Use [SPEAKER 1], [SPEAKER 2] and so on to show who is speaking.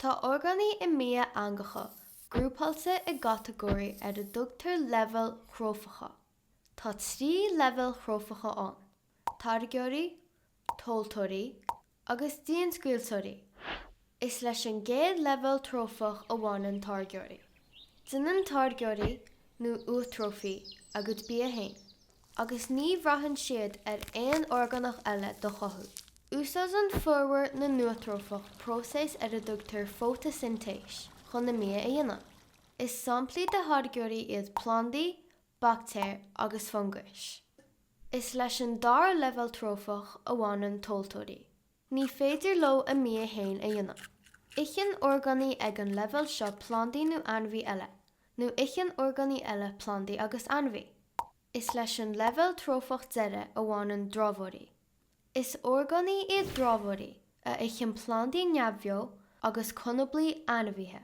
[SPEAKER 1] Tá orgánaigh i mbia eangacha grúpáilte i gcatagóirí ar a dtugtar leibhéil thrófacha. Tá 3 leibhéal thrófacha ann, táirgeoirí, tomhaltóirí agus dianscaoilteoirí. Is leis an gcéad leibhéal trófach a bhaineann táirgeoirí. Déanann táirgeoirí, nó eotrófaí, a gcuid bia féin, agus ní bhraitheann siad ar aon orgánach eile do chothú. Úsáideann formhór na n-eotrófach próiseas ar a dtugtar fótaisintéis chun a mbia a dhéanamh. Is samplaí de tháirgeoirí iad plandaí, baictéir agus fungais. Is leis an dara leibhéal trófach a bhaineann tomhaltóirí. Ní féidir leo a mbia féin a dhéanamh. Itheann orgánaigh ag an leibhéal seo plandaí nó ainmhí eile, nó itheann orgánaigh eile plandaí agus ainmhí. Is leis an leibhéal trófach deiridh a bhaineann dramhóirí. Is orgánaigh iad dramhóirí, a itheann plandaí neamhbheo agus conablaigh ainmhithe.